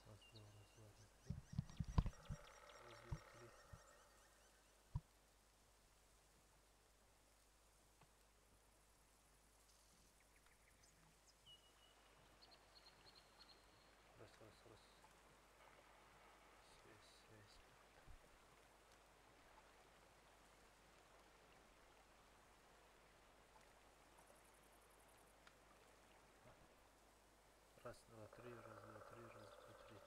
Раз, два, раз, два, раз, два. Раз, два, три. Раз, раз, раз. Связь, связь. Раз, два, три, раз, два, три, раз, два, три.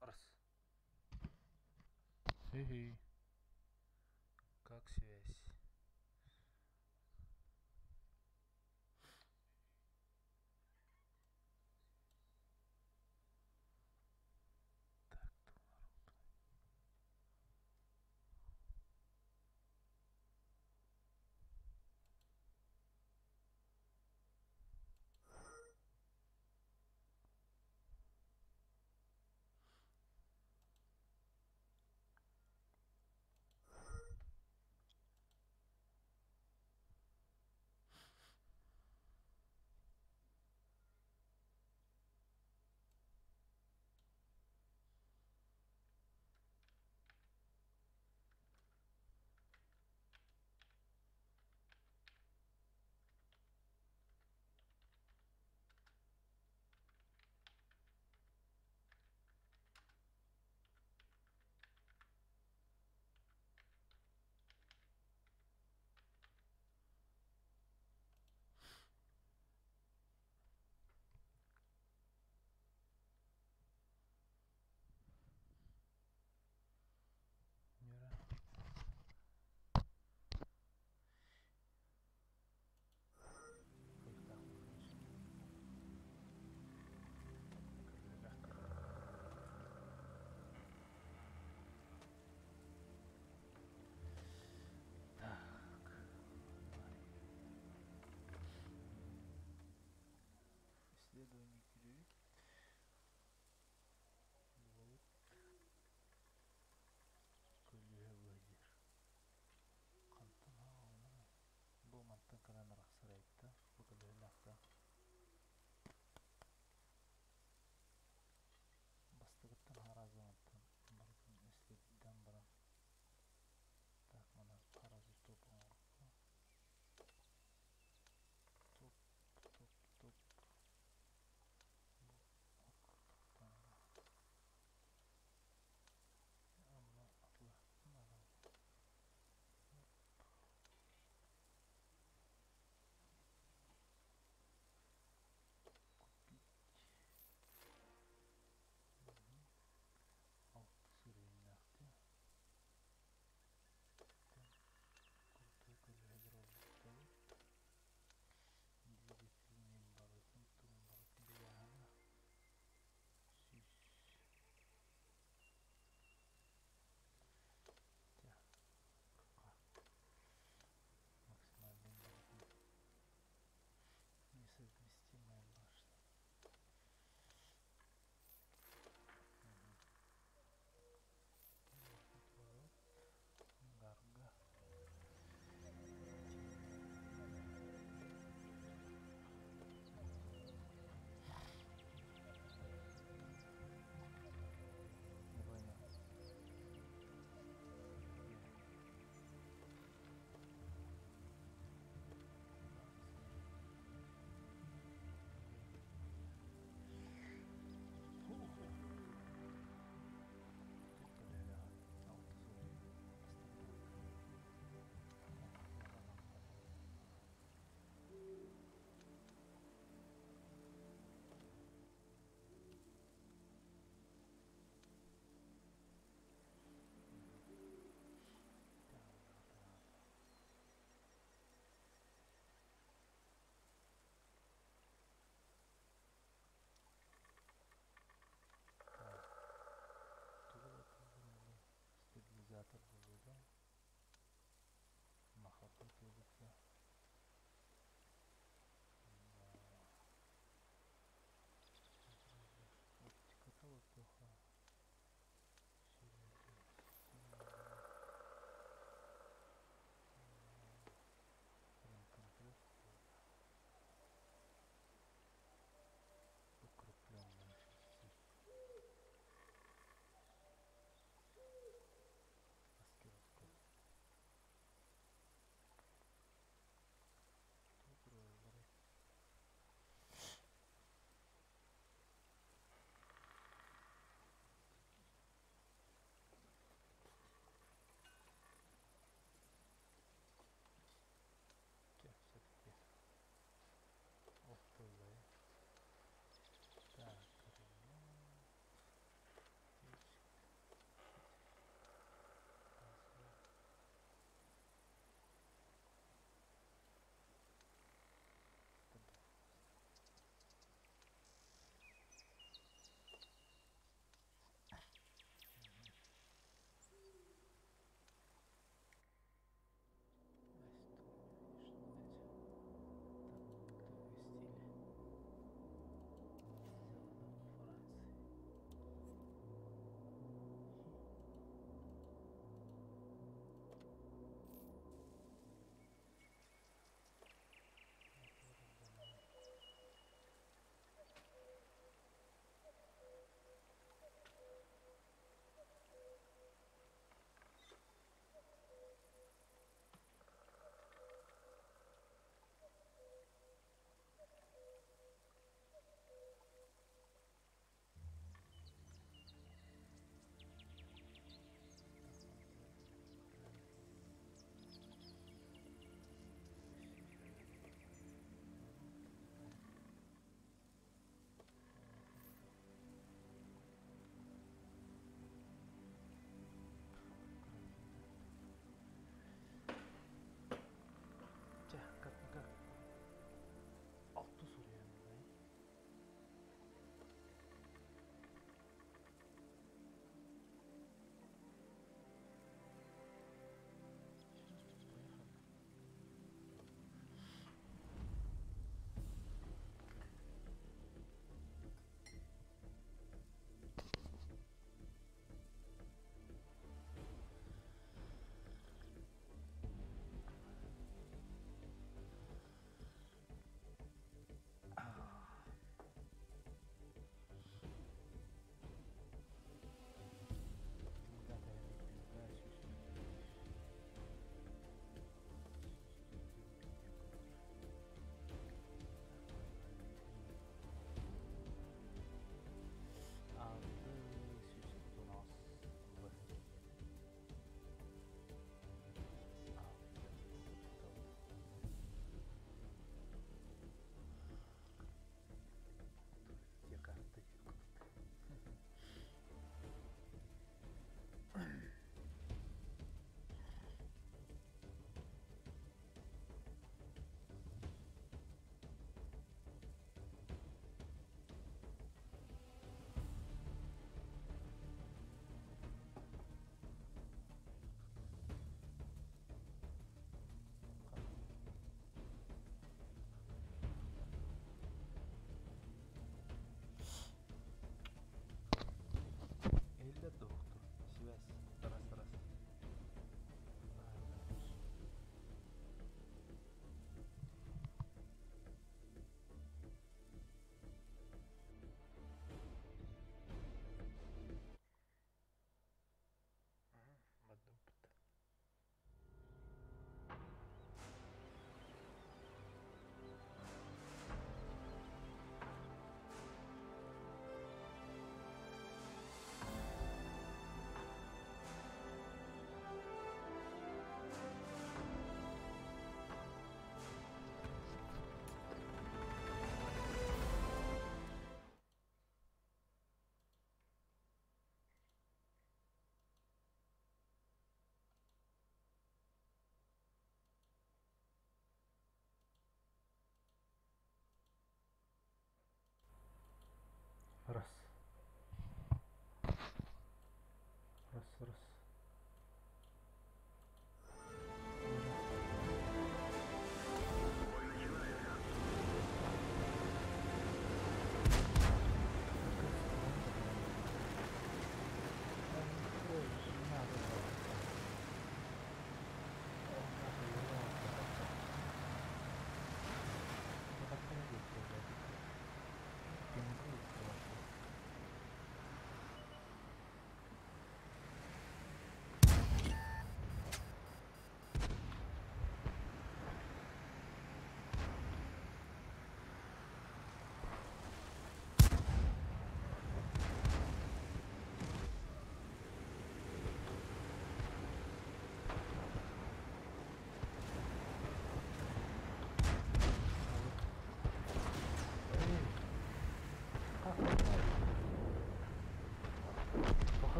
Раз. Хе-хей. Как связь? Так, Наруто.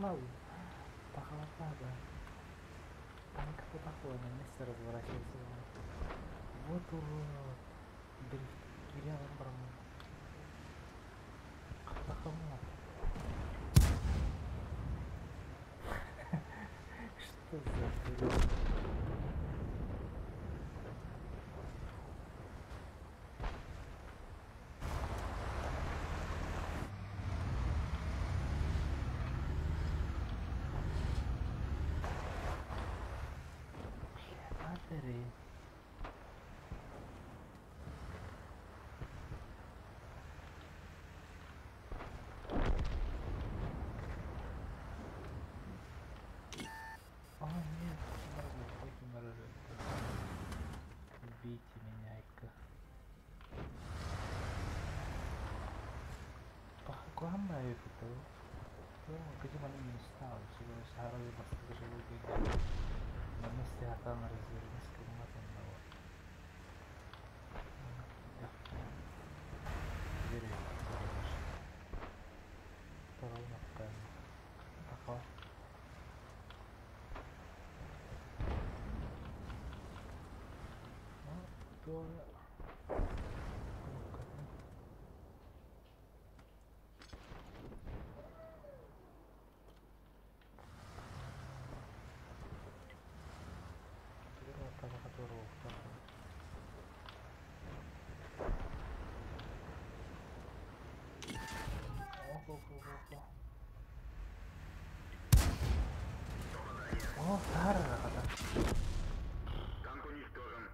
Похолодало. Там как-то такое, на месте разворачивается. Вот урод. Дрифт. Кирялым барамын. Что за бред? Бля, О, нет, Убейте меня, Айка. Куһаҕан баайы кыдьы маны минустаал, саһаралы бастакы желудок на месте атан развернись кылмат онно. Тако. Ну, О, Танк уничтожен.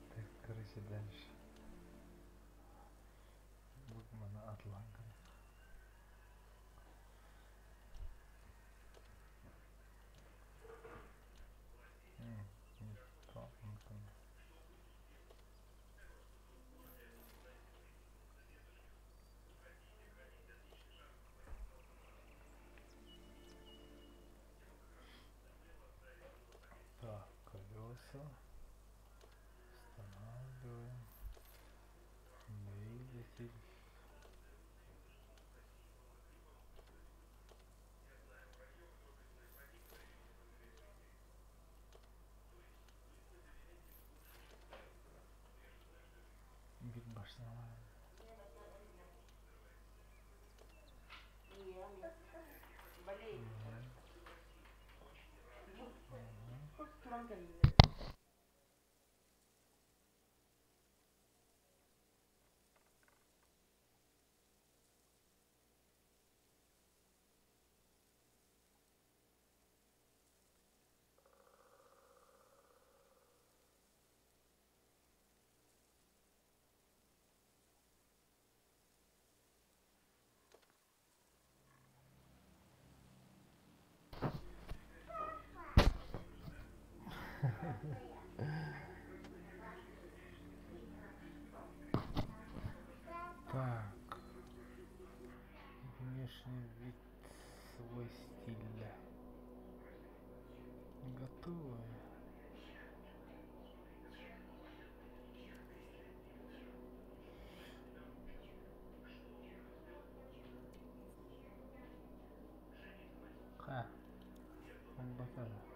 Так, короче, дальше. Будем на Атланта. Не то, не то. Так, колеса. Устанавливаем. Двигатель. Bir başına Так. Внешний вид, свой стиль. Готовы. Ха. Он батара.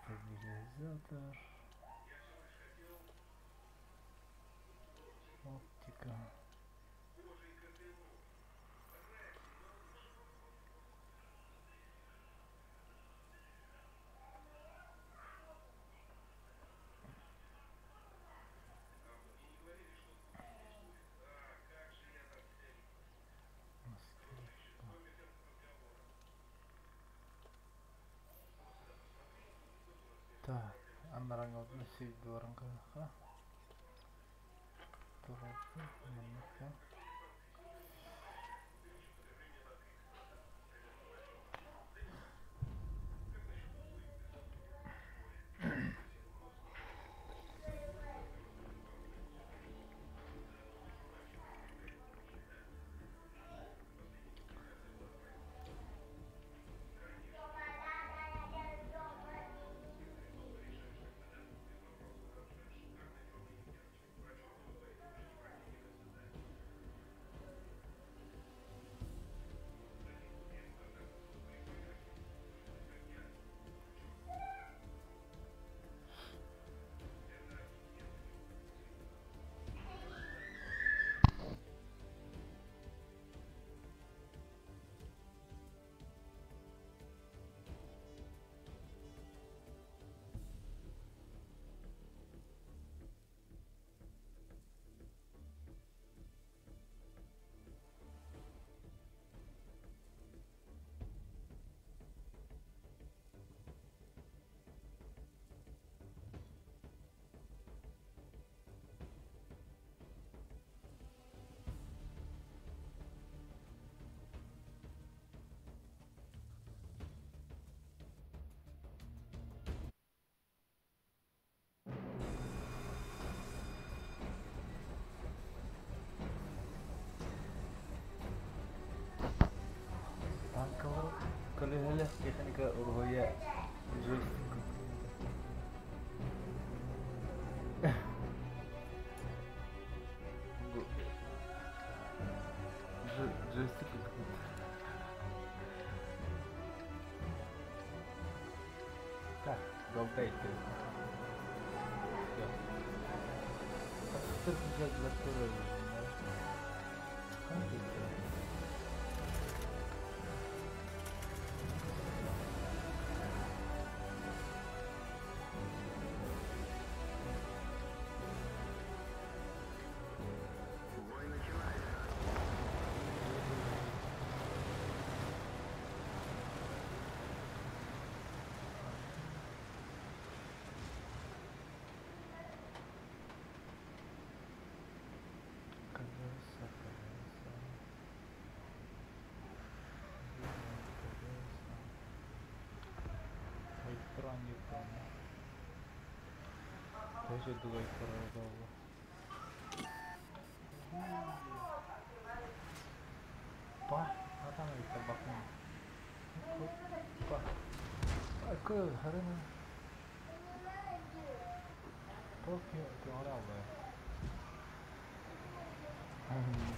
Стабилизатор. Оптика. Анарааҥҥы сиргэ баран көрүөххэ. Маннык Танкалар көлөһөлөөх техника уруһуйа джойстик Джойстик. Так, болтайте. Все. 152 Бой начинается. Колеса, колеса. Колеса. Электроника. Тоже двойка родового. Па, а там это бакун. Па. 그 하루는 그렇게 하라고요.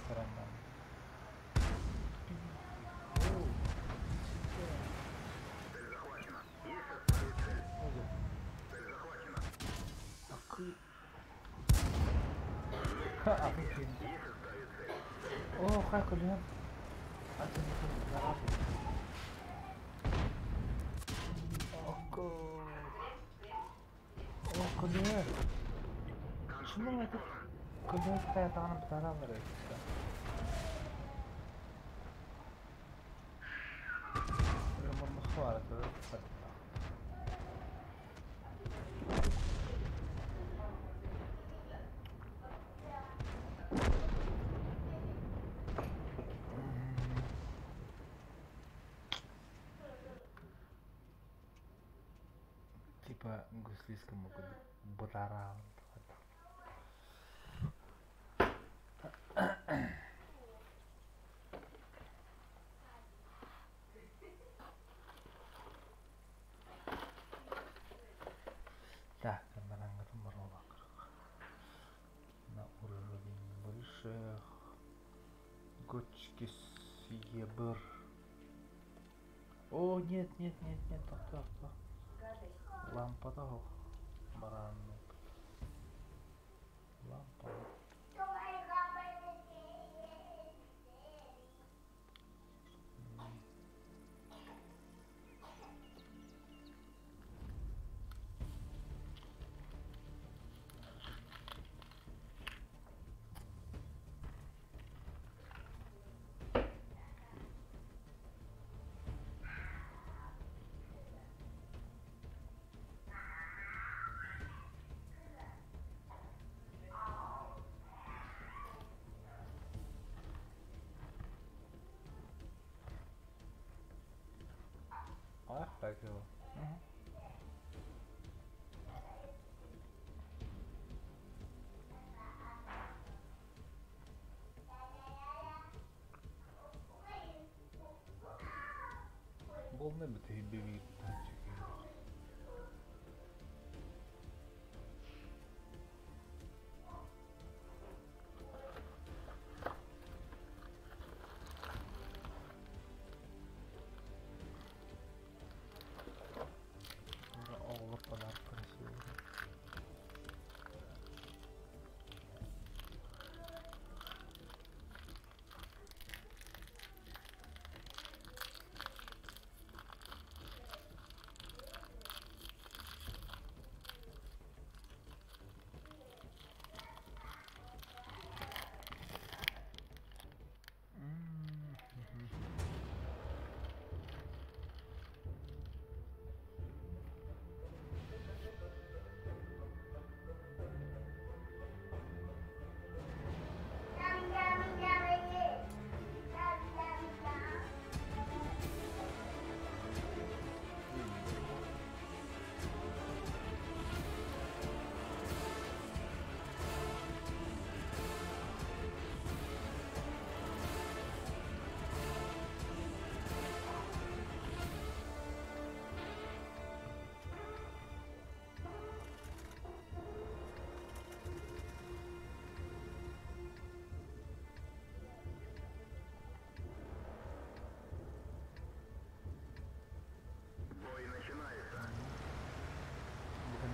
사람 오, 진짜. Цель захвачена. Есть отставить цель. 맞아. Цель захвачена. 아, 그. 아, 그. Есть отставить цель. 어, 갈 걸려. 아, 좀 나가고. 어, 그. 어, 근데 шуның айтып күлле таятағынан бітара Типа гуслиска могут бутара. Так, на уровень выше. Гочки съебр. О, нет, нет, нет, нет, так, так, так. Лампа того. Баранок. Лампа. Так его. Буолна бүтэһик биир Оҕолор подарка красивые. Бой начинается. Бүгүн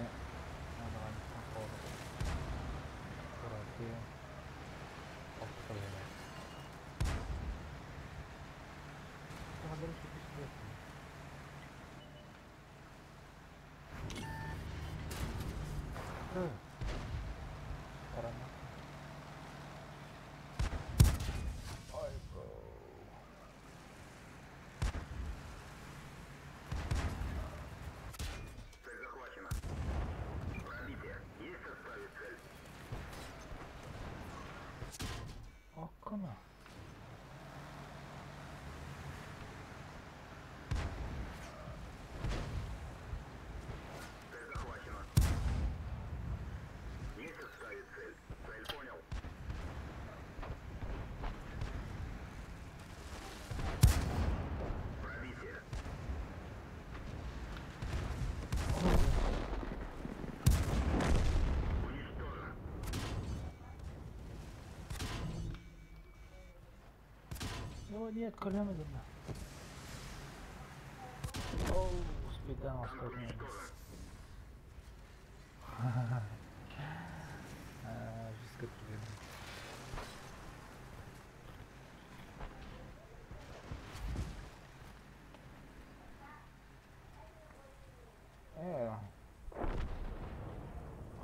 Цель захвачена. Пробитие. Есть составить цель? Окконо. Цель захвачена. Есть составить цель. Цель понял. Пробитие. Уничтожен. О, нет, колено видно. О, успедан Танк уничтожен. Жестко привет. Ээ,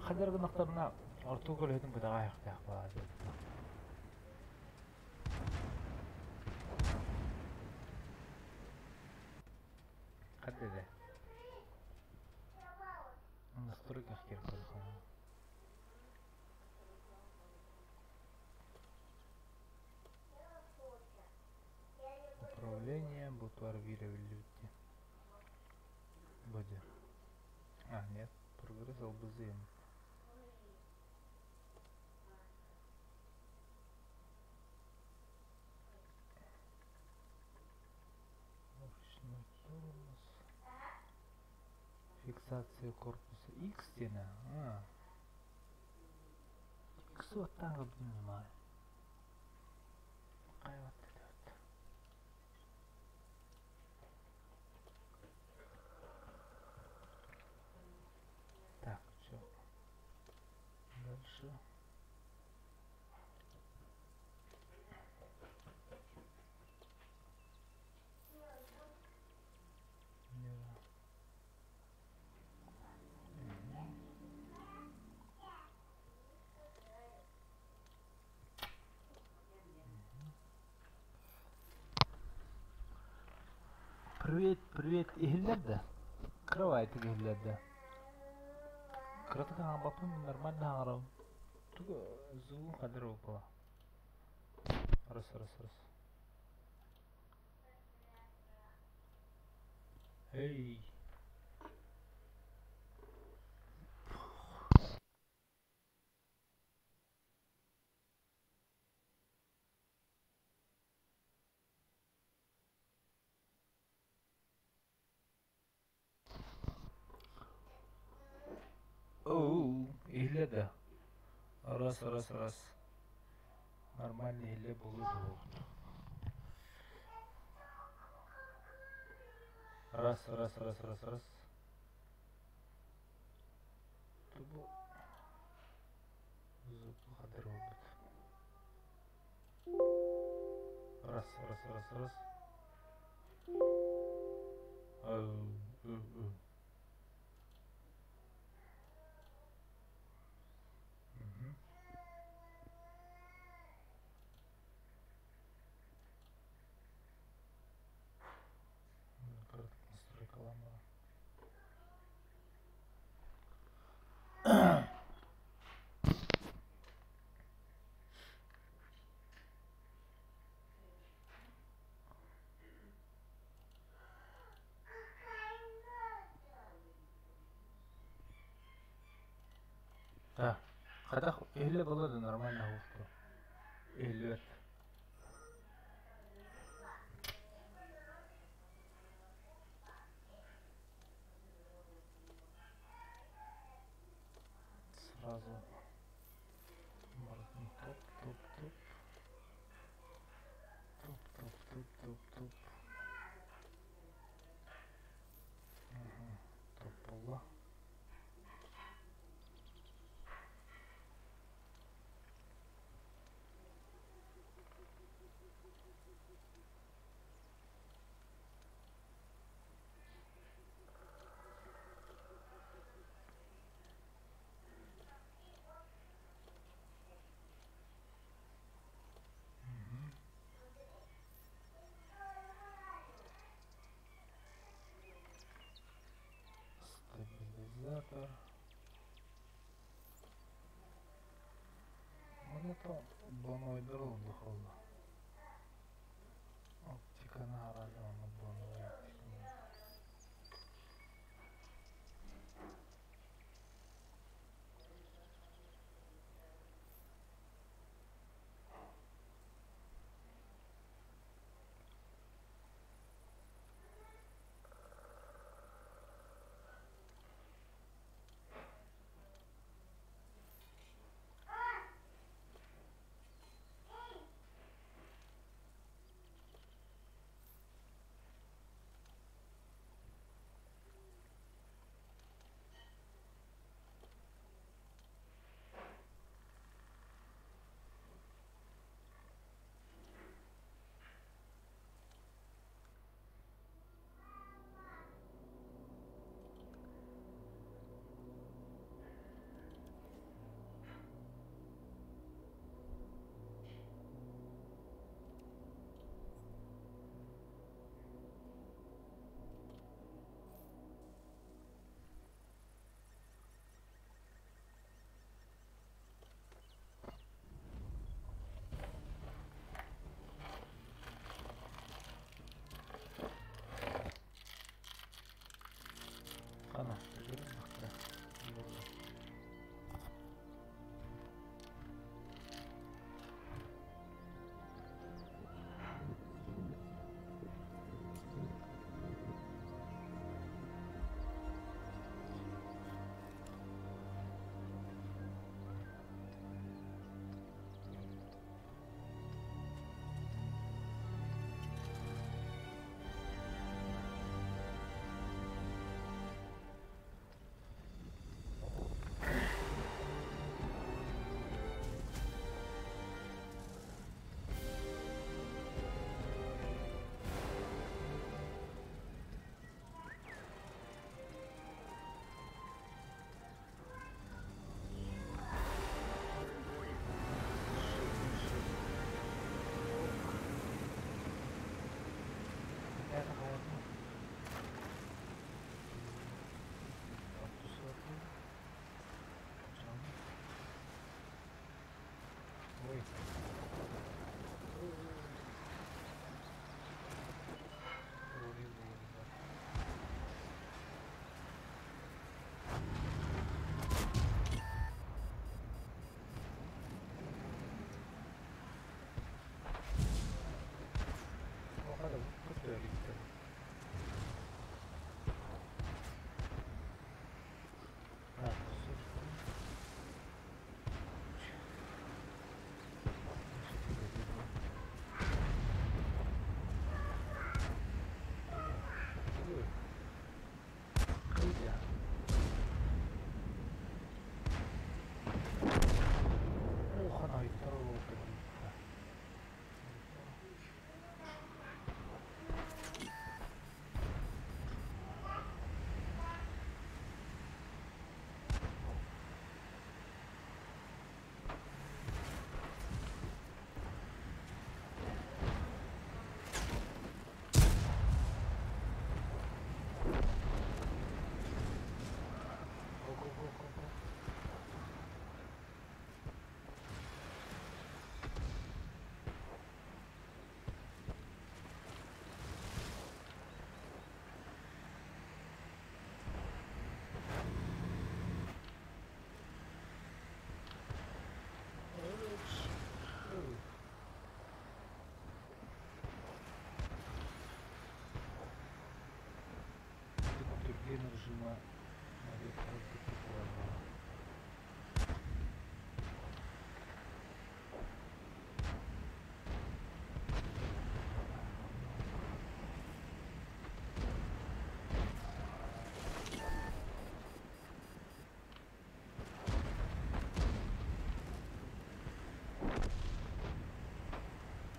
хадар гынахтарына орту көлөһүтүн кытаҕа айахтаах баар. Хаддede. Настройках кирпалхан. Управление бутвар вире люди. Боди. А, нет, прогресс ЛБЗ. Ручной тормоз. Фиксация корпуса X стена. А. X вот так понимаю. Какая вот это вот. Так, все. Дальше. Привет, привет, иһиллэр да? Кровать иһиллэр да? Кыратык аҥарбаппын нормально аҥарабын. Тугу звук хадыр буолла. Раз, раз, раз. Эй! Оу, иһиллэ да? Раз, раз, раз. Нормально иһиллэ буолуо дуо? Раз, раз, раз, раз, раз. Бу звук робот. Раз, раз, раз, раз. Мгм. Настройкаланна. Да. Хайдах иһиллэ буолла да нормально буолту. Иһиллибэт. Сразу барытын топ топ топ топ топ топ топ топ. Ага, топ буолла. Мгм. Стабилизатор. Вот это боновой духовно. Оптика на боновой оптика. Ана, Это холодно. Ой.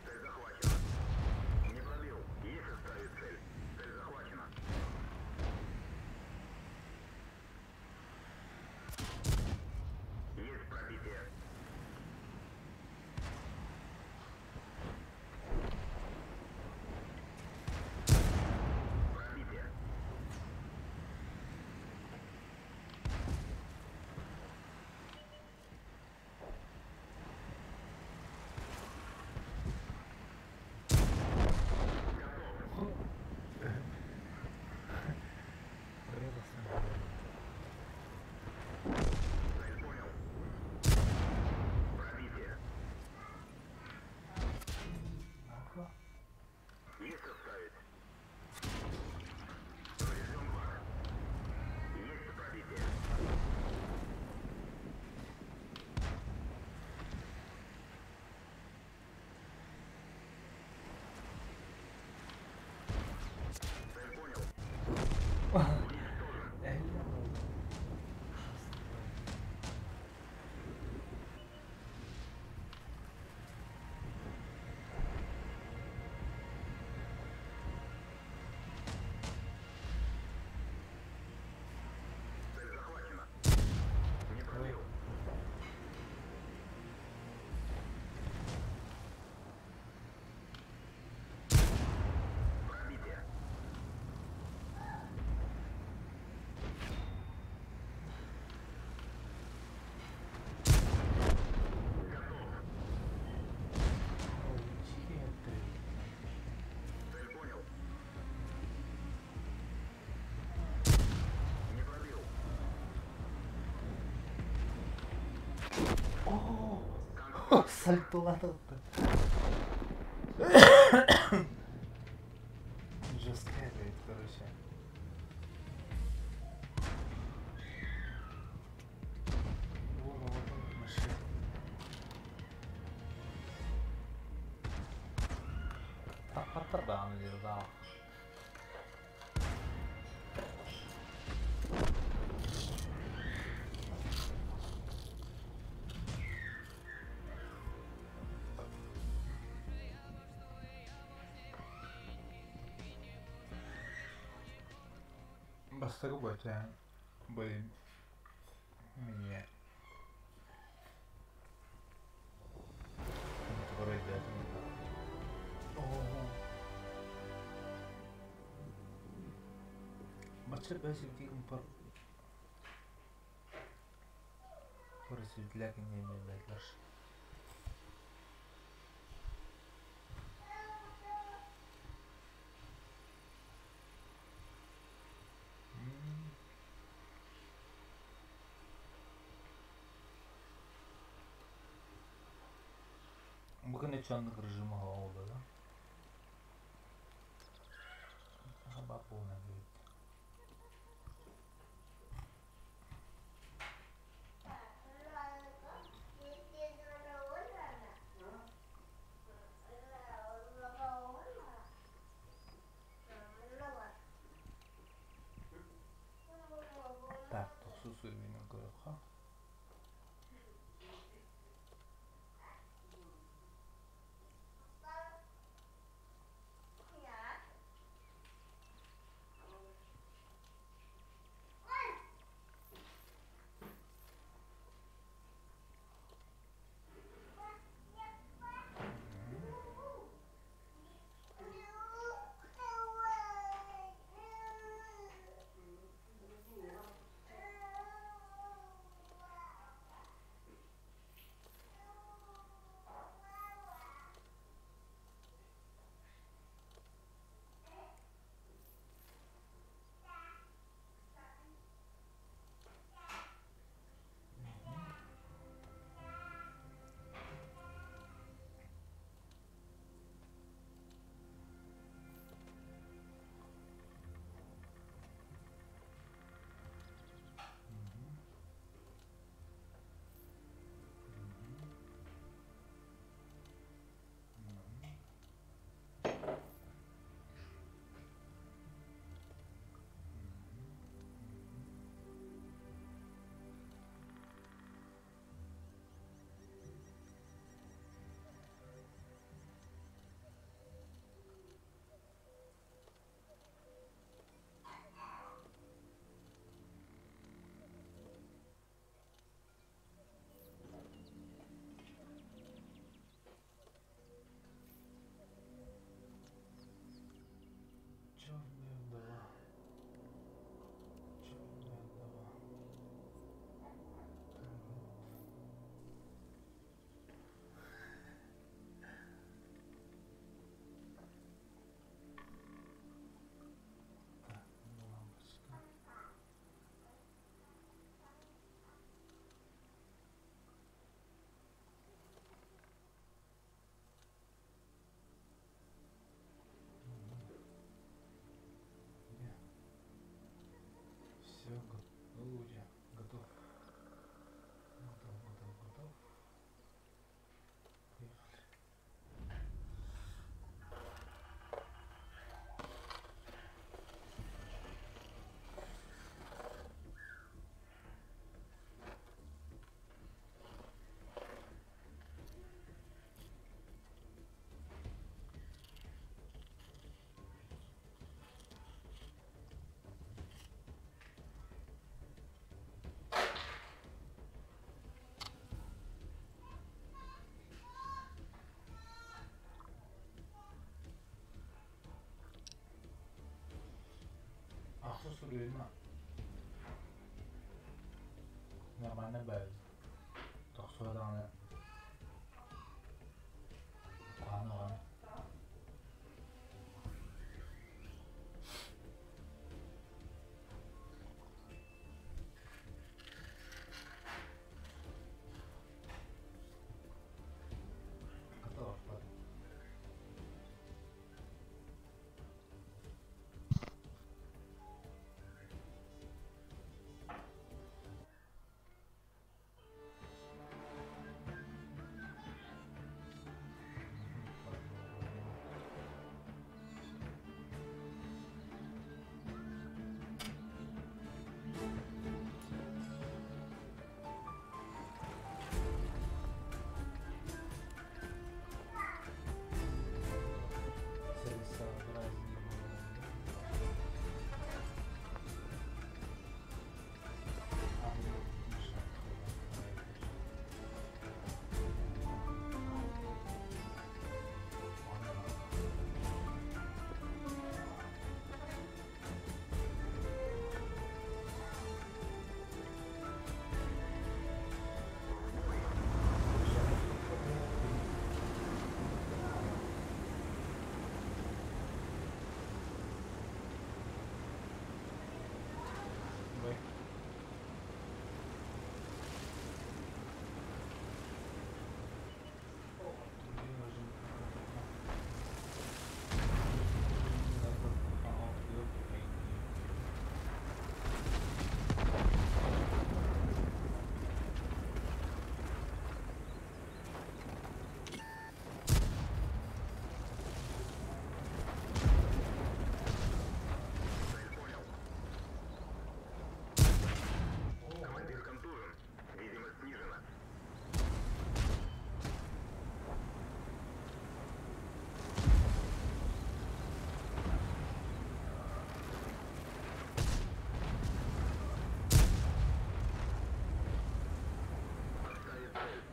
Цель захвачена. Не пробил. Есть оставить цель. Цель захвачена. Есть пробитие. Пробитие. Цель понял. Пробитие. Есть оставить. Поврежден бак. Есть пробитие. Цель понял. Уничтожен. Цель захвачена. Не пробил. Пробитие. Готов. Цель понял. Не пробил. Сальтулатовка. Жесткая, говорит, короче. Вон, вот он, машина. Тардан, да. Бастакы бача бу мне Бу режима oldu да? Хаба полная говорит. Так, тохсус уйбинен көрөххө. Дружина. Нормально баар. Тохсуо даҕаны куһаҕан оҕону. Хата охпот. Цель понял. Командир контужен. Видимость снижена. Поставить цель.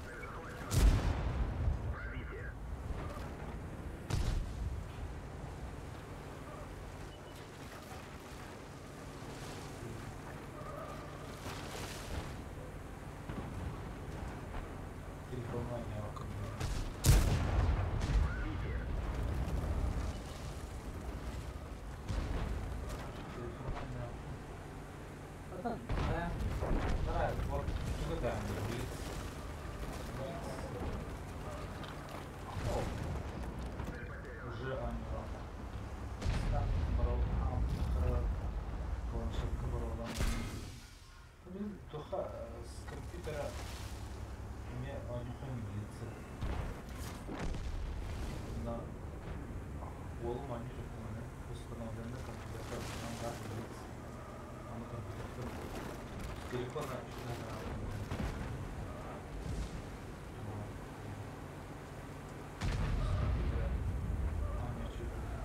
Цель захвачена. Пробитие. Пробитие. Цель потеряна. С компьютера эмиэ оонньуохха милиция. На уолум оонньуур этэ установленный компьютер аны компьютертан телефона с компьютера оонньооччу милиция.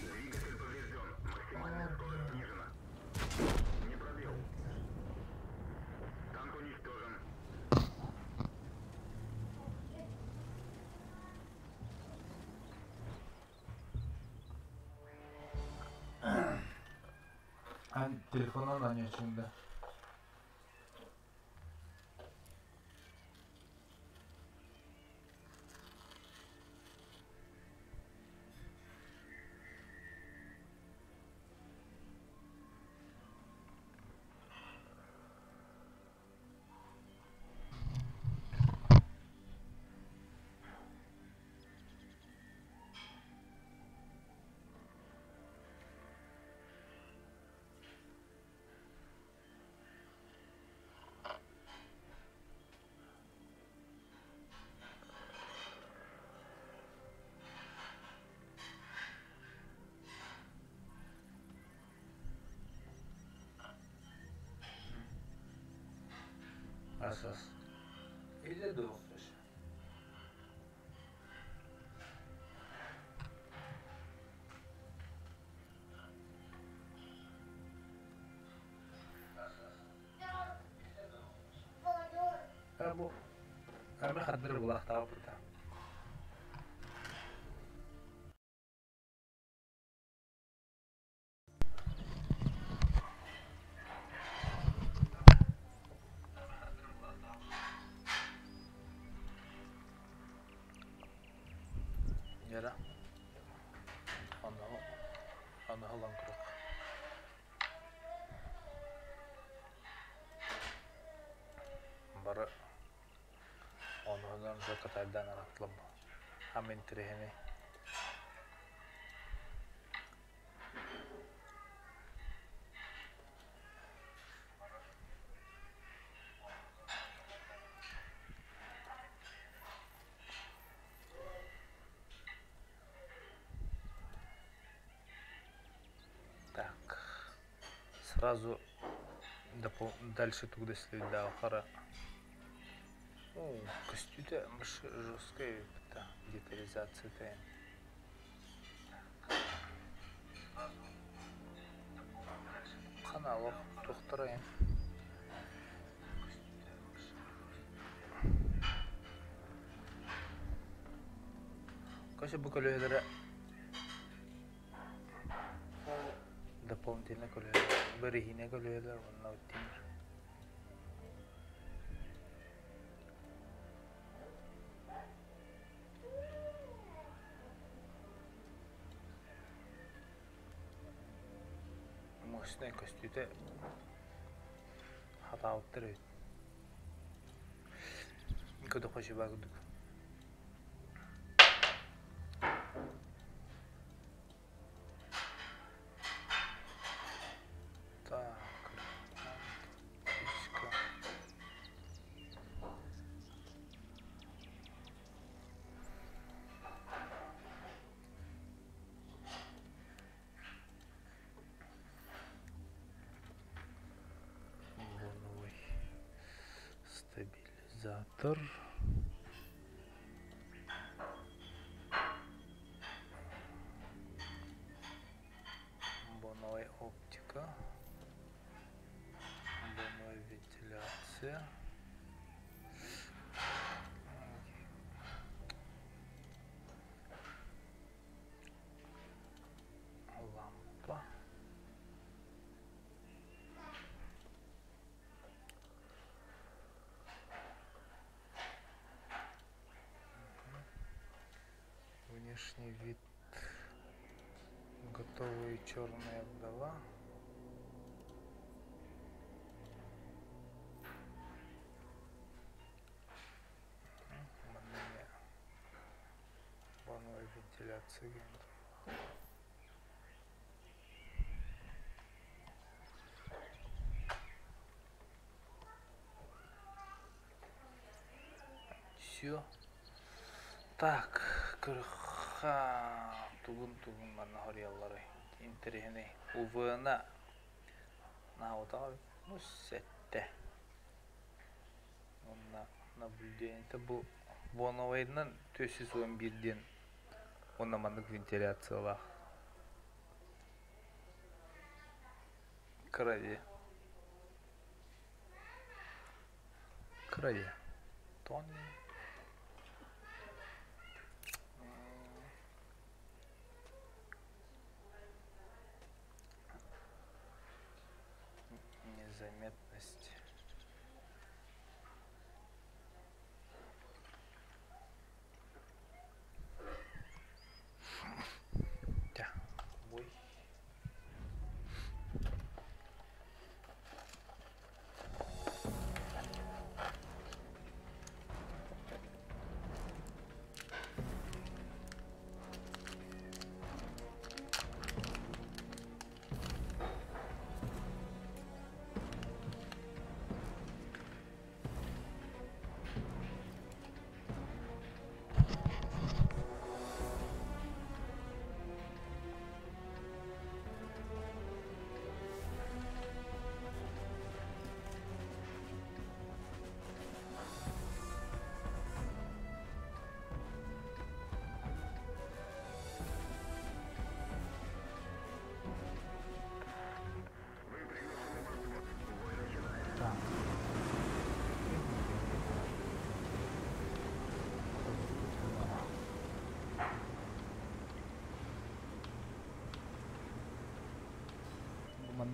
Двигатель поврежден. Максимальная скорость снижена. Не пробил. Танк уничтожен. Телефонунан оонньооччуҥ да? Асас. Или дуох. бу Ами хардыр булахтаабыта. Яра. Онно онно ылан курдук. Бары онуһунан уже кытайдаан аратлам. Хам интириэһинэй. Так, сразу дальше туда следа хара. Көстүүтэ жесткая детализация Канал тохторайын. Короче, бу көлөһөлөрө дополнительно көлөһөлөр, бэриһиинэ көлөһөлөр уонна тимир. Мощнай көстүүтэ хатаабыттар эбит. Көтөххө курдук. Так, птичка. Боновый стабилизатор. Боновая оптика. Боновая вентиляция. Лампа. Внешний вид. Готовые черная вдова. Боновая вентиляция. Все. Так, кырха тугун-тугун манна хоруйалларый интэриэһинэй. УВНа наабатаҕа ну сэттэ. Уонна наблюдениета бу боновайынан 411 диэн уонна маннык вентиляциялаах. Кыра дии. Кыра дии. Тоҕо Незаметность. Ой.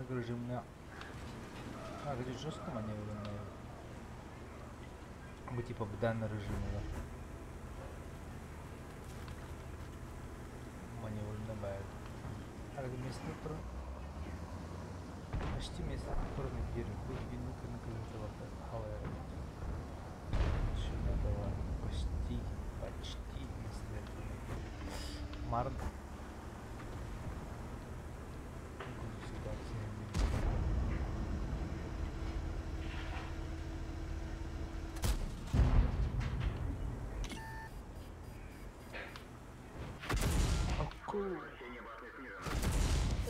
Маннык режимҥэ арыый жестко маневренная. Бу типа быдан режимыгар маневренный баар. Арыгы местный туран почти местный туран диэри бу инник халайар Почти, почти местный Марын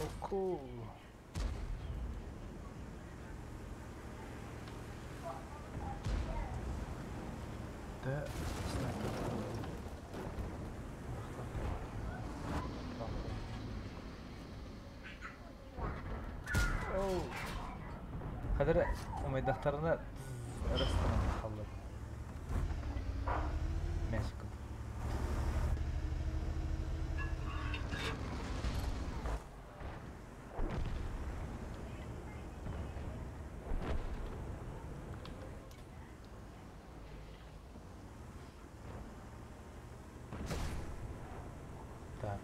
Оку. Да, Хадыр умайдахтарына ырастынан хаалла. Мэшкин. Так,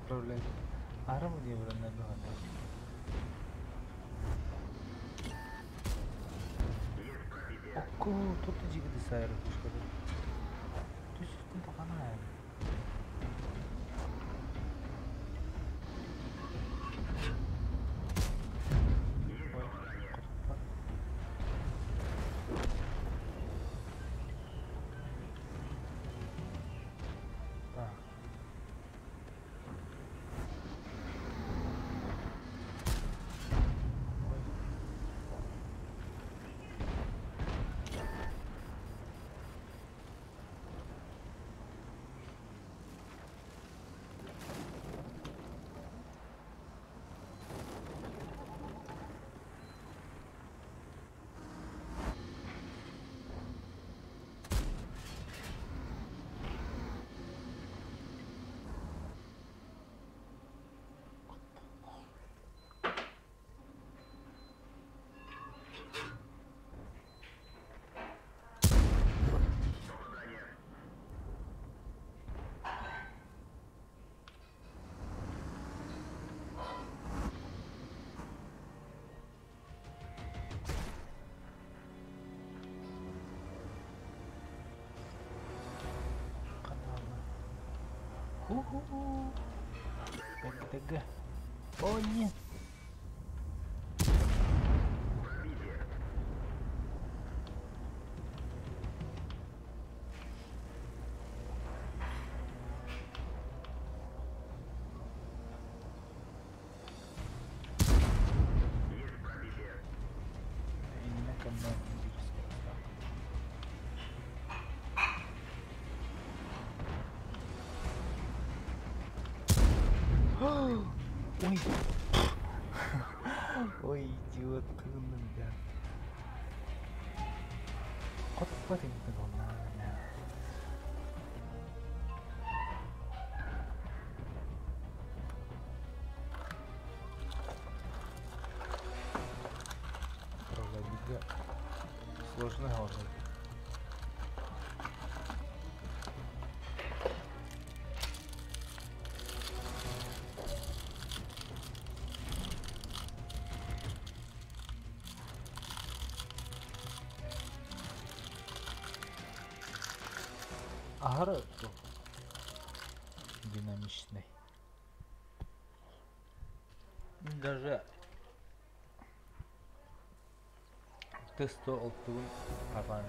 Управлять. Арам Окко, тут жигди сайры пушкады. Түс тахана. Так. Ху-ху-ху. ТГ. О, нет. Ой. Ой, идиот, кылынным да. Хотпат интен онна. Проводить сложно говорить. Аһары динамичный. Даже тесто олтугун хатаан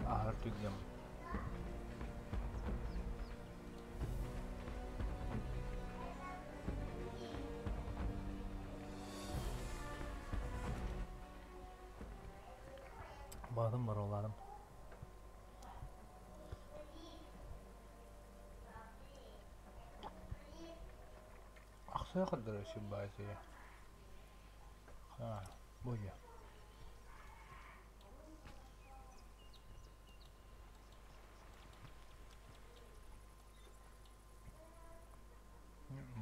аһар түгем. Баҕатым боруолаатым. Ахсыа көрдөрөр симбаатыйа. Буйа.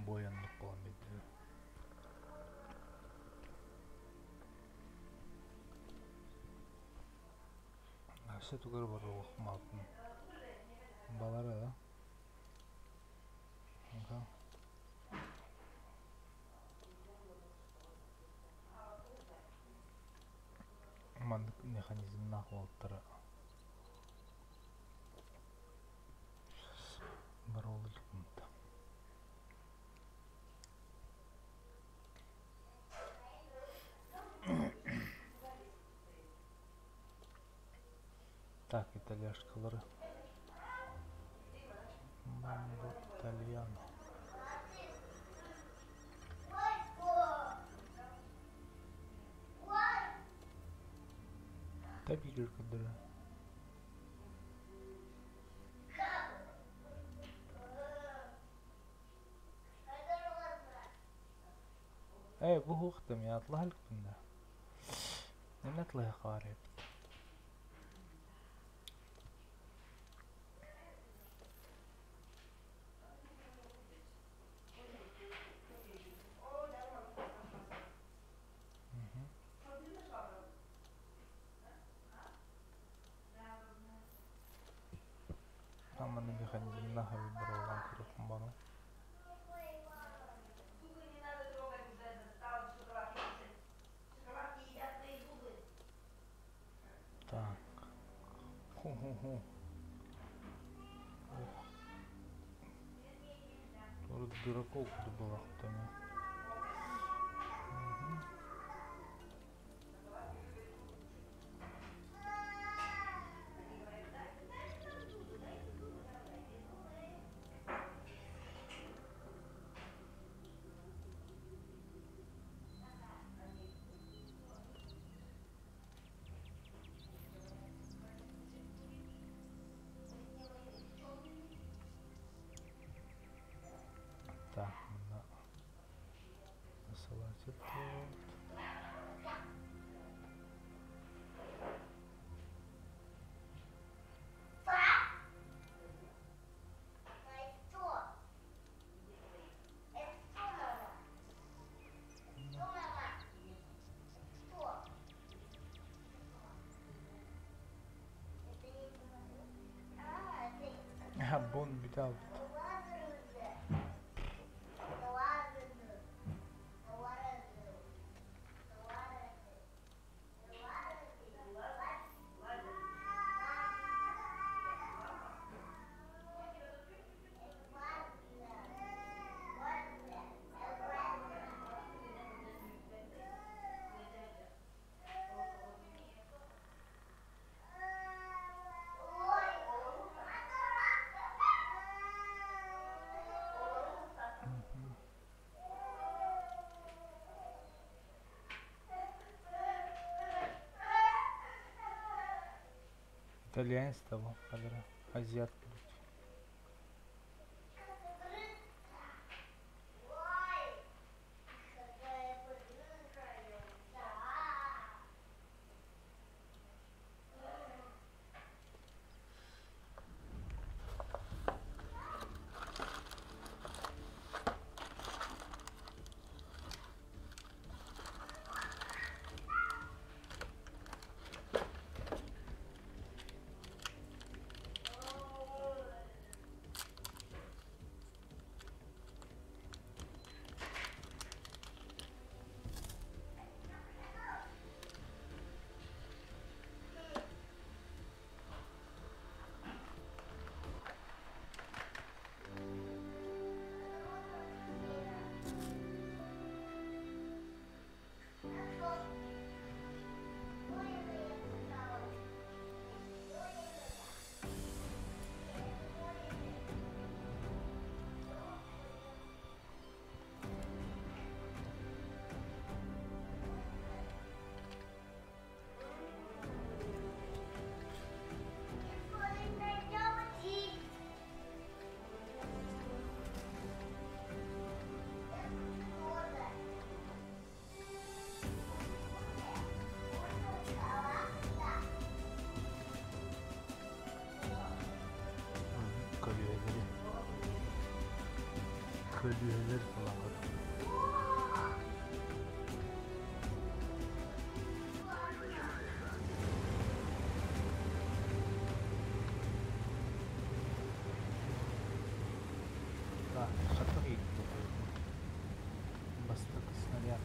Буойаннык буолан биэрдилэр. Өссө тугу эрэ боруохмааппын. Балара да. Маннык механизмнаах уолаттара Бароллукунта. Так, итальяшкалары. Мамбо итальяно. Табигер көрдөрө. Ээ, бу хуохтам яатлаһалыкпын да. Эмне тлайхаар эбит. Аманы механизмнаах эбит барыллаан көрүөхпүн баҕарабын. Так. Ху-ху-ху. Урут дураков курдук буолаахтана. Так, мына Посылать тут. Бон бүтэ Итальянец того, азиат. Көлүөһэлэр буолаҕыт. Так, хатык Бастакы снаряд.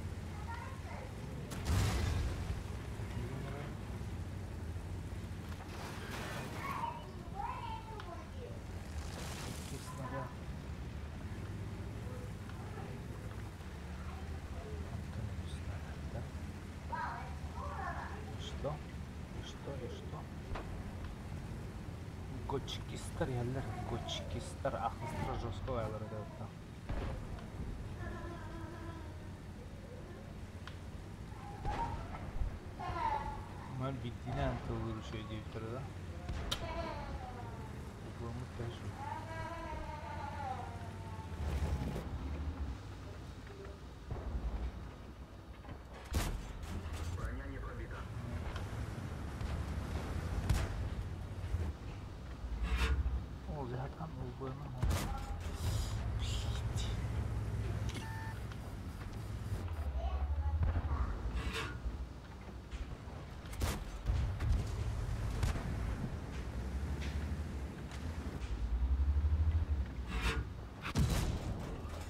Икки снаряд. Антон снаряд, да? И что? И что? И что? Гочкистар иһэллэр. Гочкистар ахыстара жестко аялар этэ. Мал биирдиинэн тыллыыр үчүгэй диэбиттэрэ да. Угуламмыт киһи суох. Броня не пробита. Ол дьаһатан улбуйанан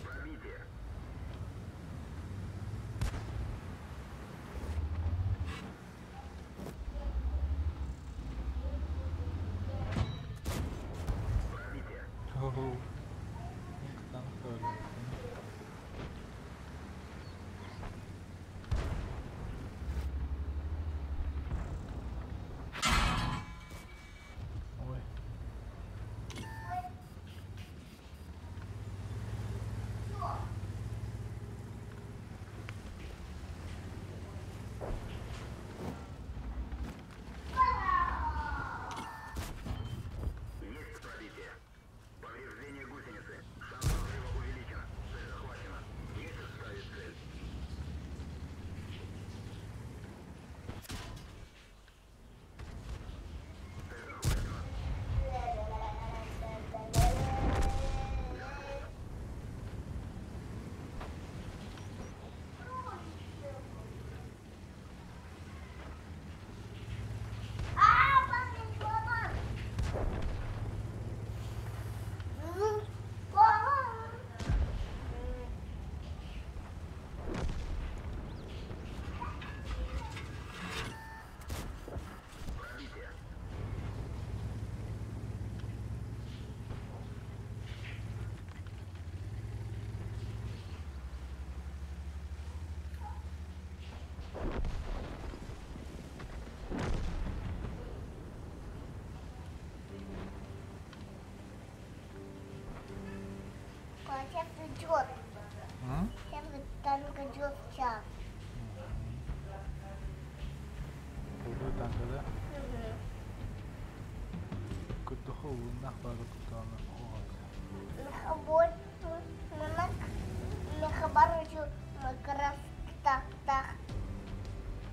Пробитие. Пробитие. Ой. Есть пробитие. Повреждение гусеницы. Шанс разрыва увеличен. Цель захвачена. Есть ставить цель. Цель захвачена. Пробитие. М? Крутой танка, да? Курдуха улуннах бары кутаана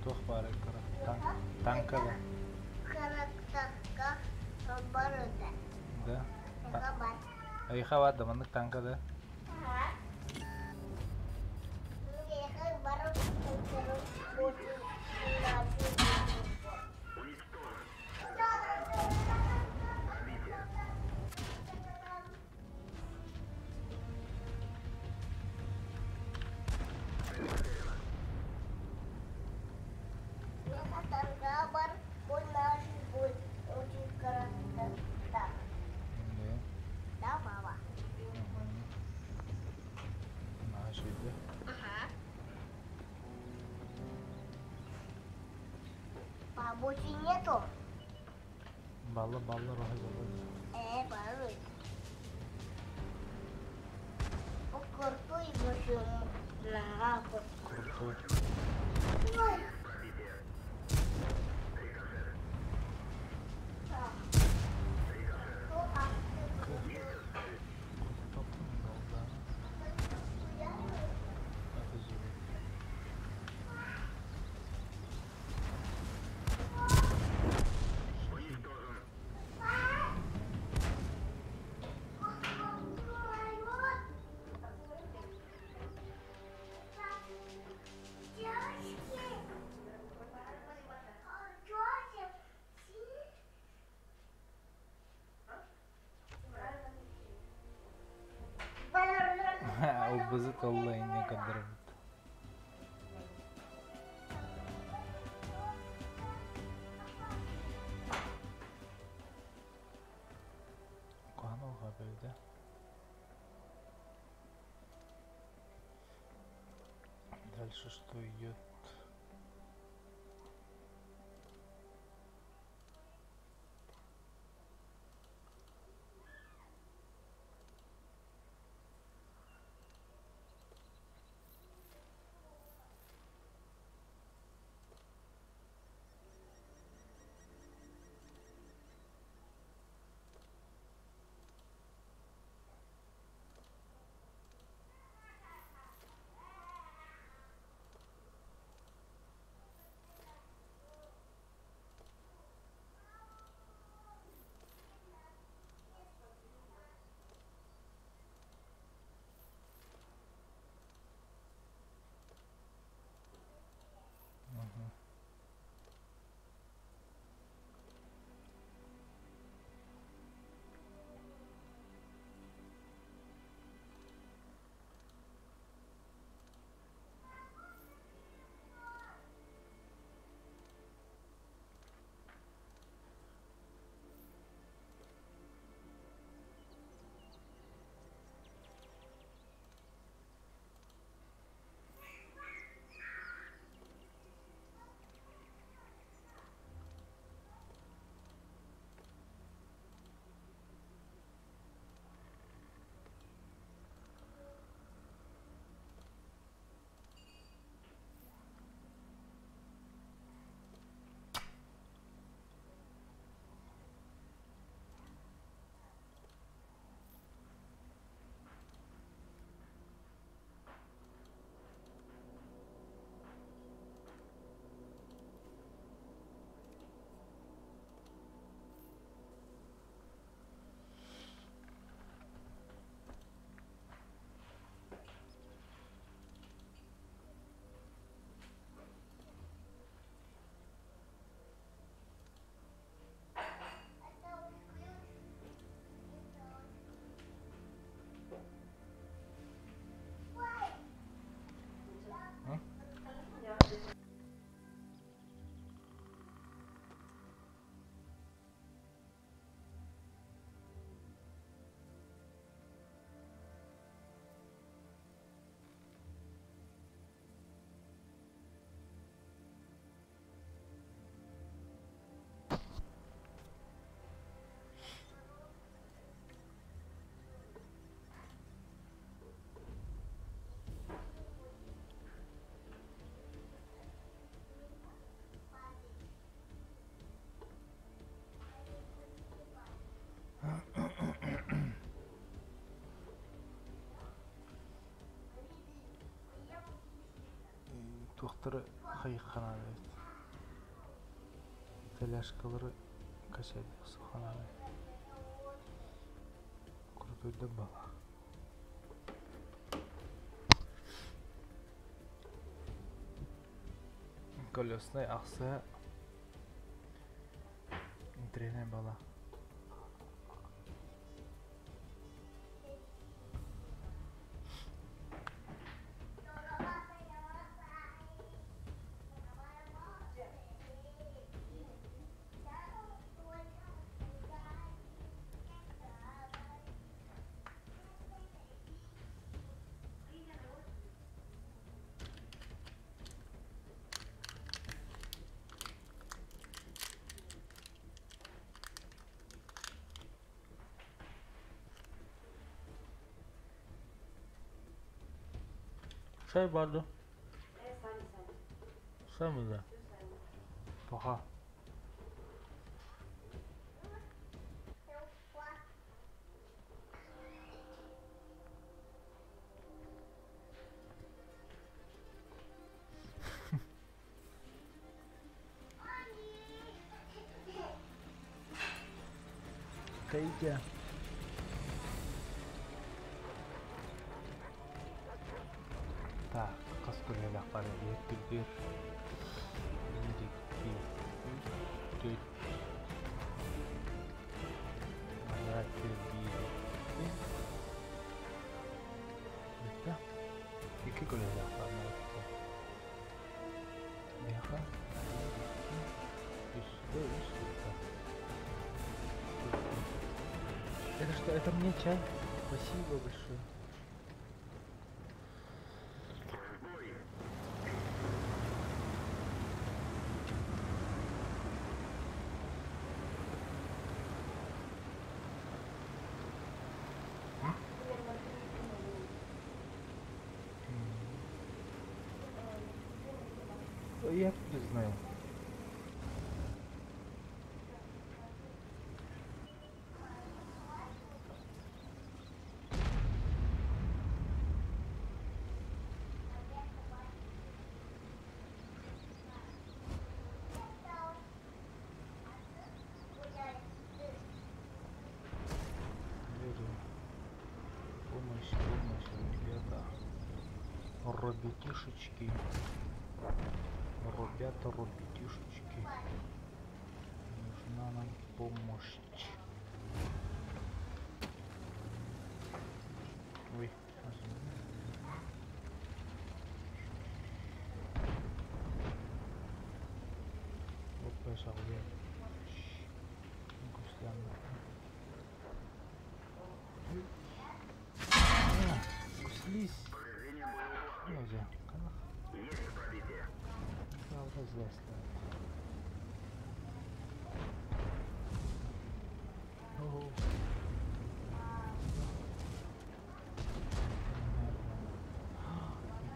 Туох баара кара танка да? Да. Айха бар да маннык танка да? Уничтожен. Пробитие. Цель потеряна. Да. Наша иде. Бабуси нету. Балла балла роһа балла. Баллы. Крутой машину. Крутой. Пробитие. Рикошет. Рикошет. Есть цель. Уничтожен. Бызык ылла инньэ көрдөрөбүт. Куһаҕан алҕаа бэйдэ. Дальше что идет? Угу. Туохтары хайыхханаан эбит Коляскалары качайдах суханаан Крутойдар бала Колеснай ахсыа интэриэһинэй бала. Чай бар дуо? Сами да. Пока. Кейте. Так, хас көлүөлээх бары иһиттирдиир. Биир, икки, үс, түөрт. Манна биир, икки. Бүттэ. Это что, это мне чай? Спасибо большое. Я откуда знаю? Помощь, помощь, ребята. Ребятишечки. Ребята, ребятишечки. Нужна нам помощь. Ой, Есть пробитие.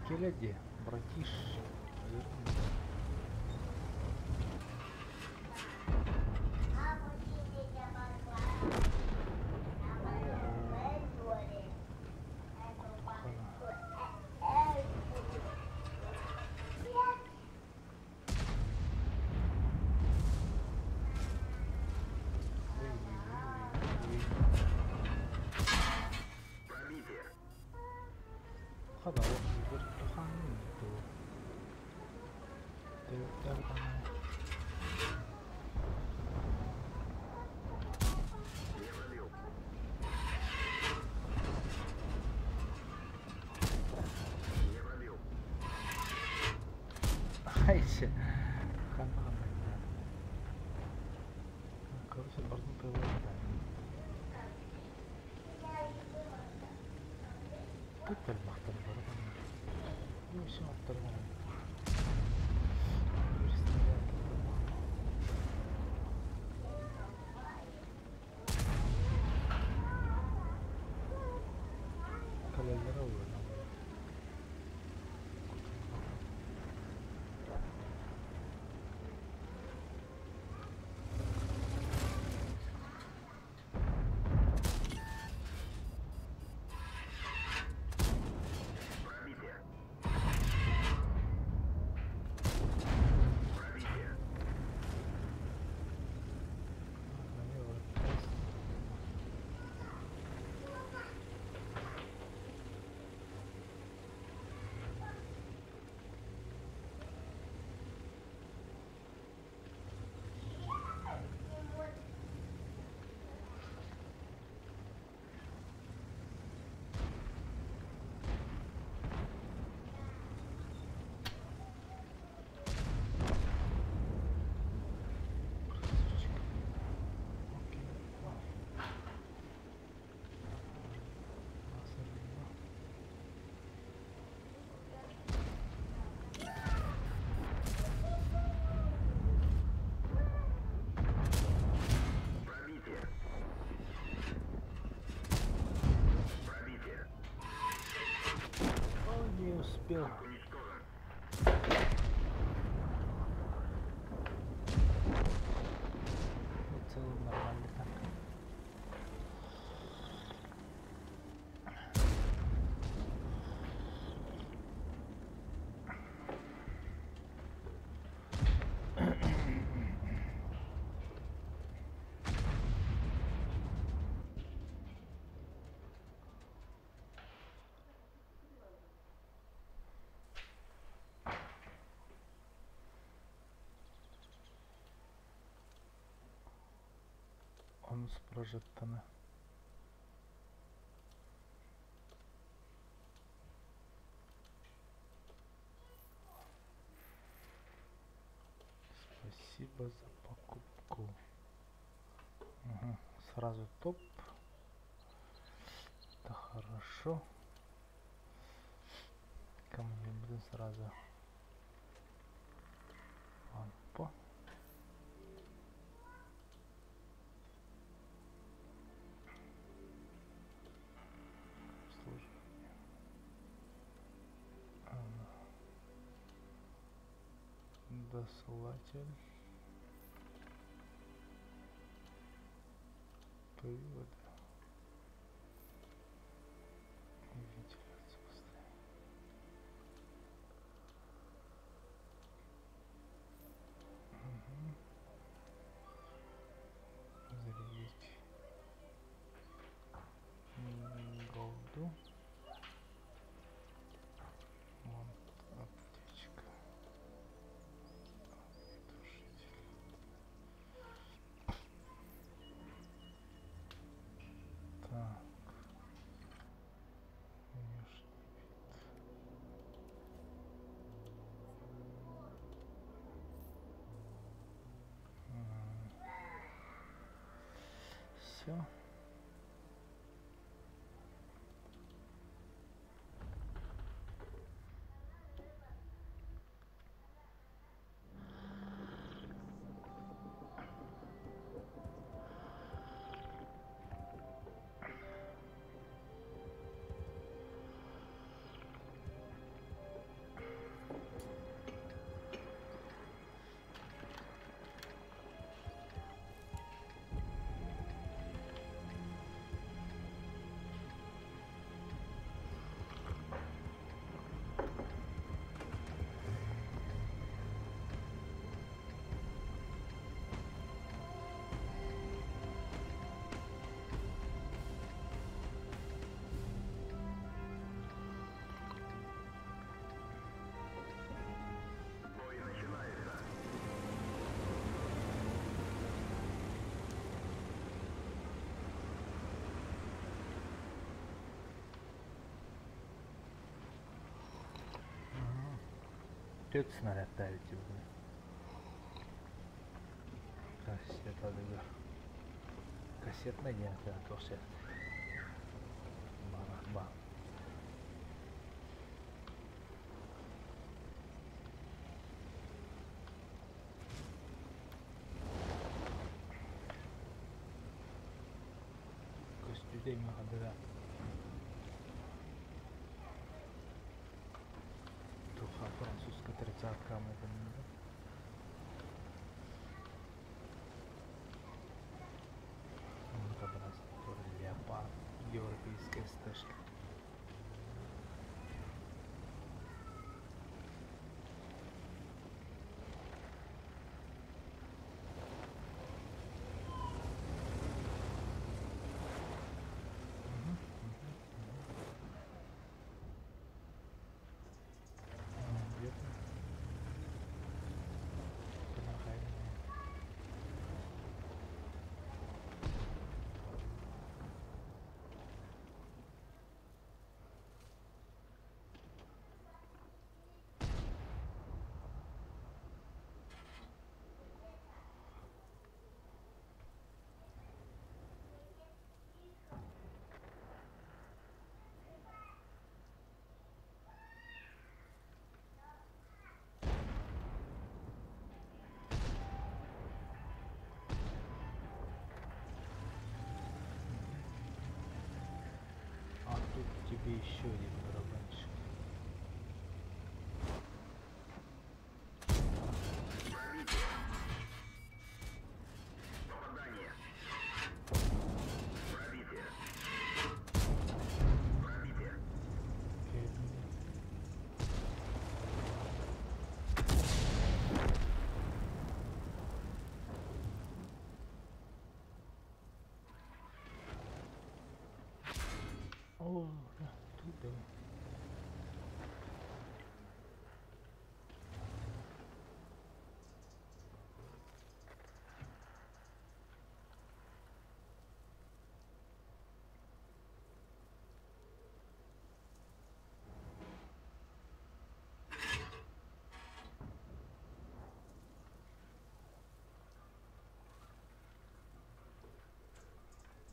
Келеди, братиш. Пробитие. Не пробил. Не пробил. Короче, барну приводит. Тут махтар барабан. Ну все, оторвал. Пробитие. Пробитие. Пробитие. Пробитие. О, не успел. Уничтожен. В целом нормально так. Он с прожектами. Спасибо за покупку. Угу. Сразу топ. Хорошо. Командир сразу. Лампа. Обслуживание. Досылатель. Приводы. И вентиляцию поставим. Угу. Зарядить голду. Вон аптечка. Огнетушитель. Так. Внешний вид. Все. Бой начинается. Түөрт снарядтаах эбит бүгүн. Кассеталыгар. Кассетнай диэн туох сөп. Барабан. Көстүүтэ имэ хадыга Туха французская тридцатка майгынныыр. Леопард, европейская стежка. Где-то. А тут тебе еще один барабанчик. Пробитие. Попадание. Пробитие. Пробитие. О, да, тут давай.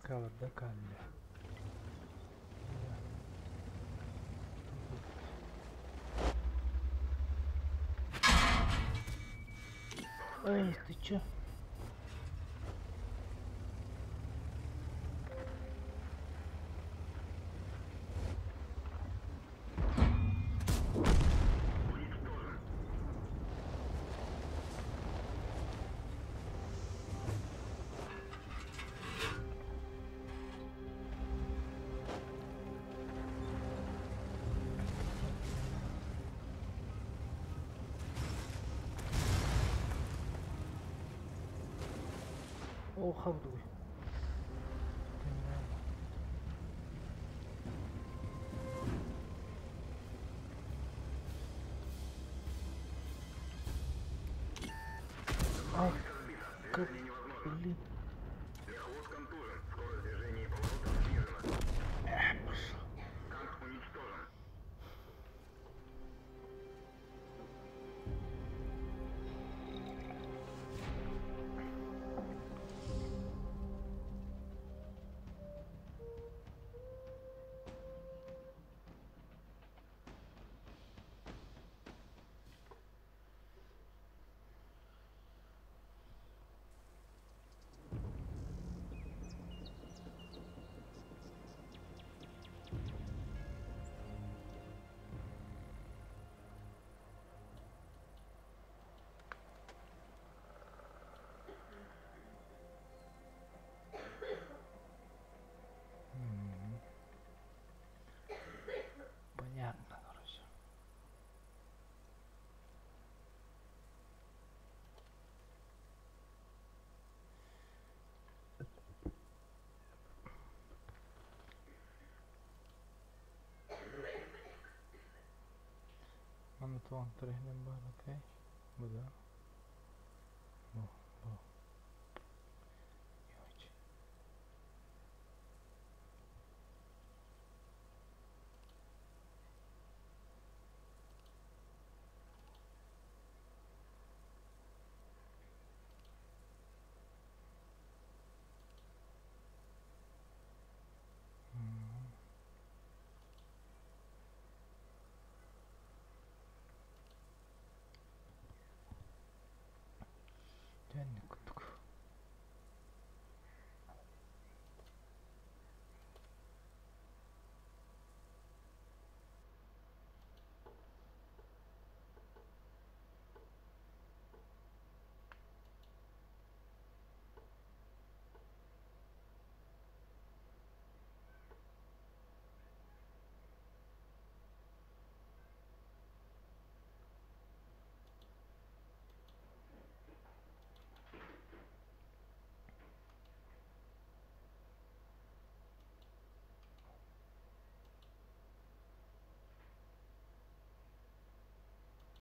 Калла да калля. Эй, ты чё? О, хабдуй. Ах, как, блин. Мехвод контужен. Скорость движения и поворотов снижена. Эх, пошел. Танк уничтожен. М. Понятно, короче. Манна туох интэриэһинэй баар окей. Бу да. Бу, бу. Не очень. М. Дьэ, инник.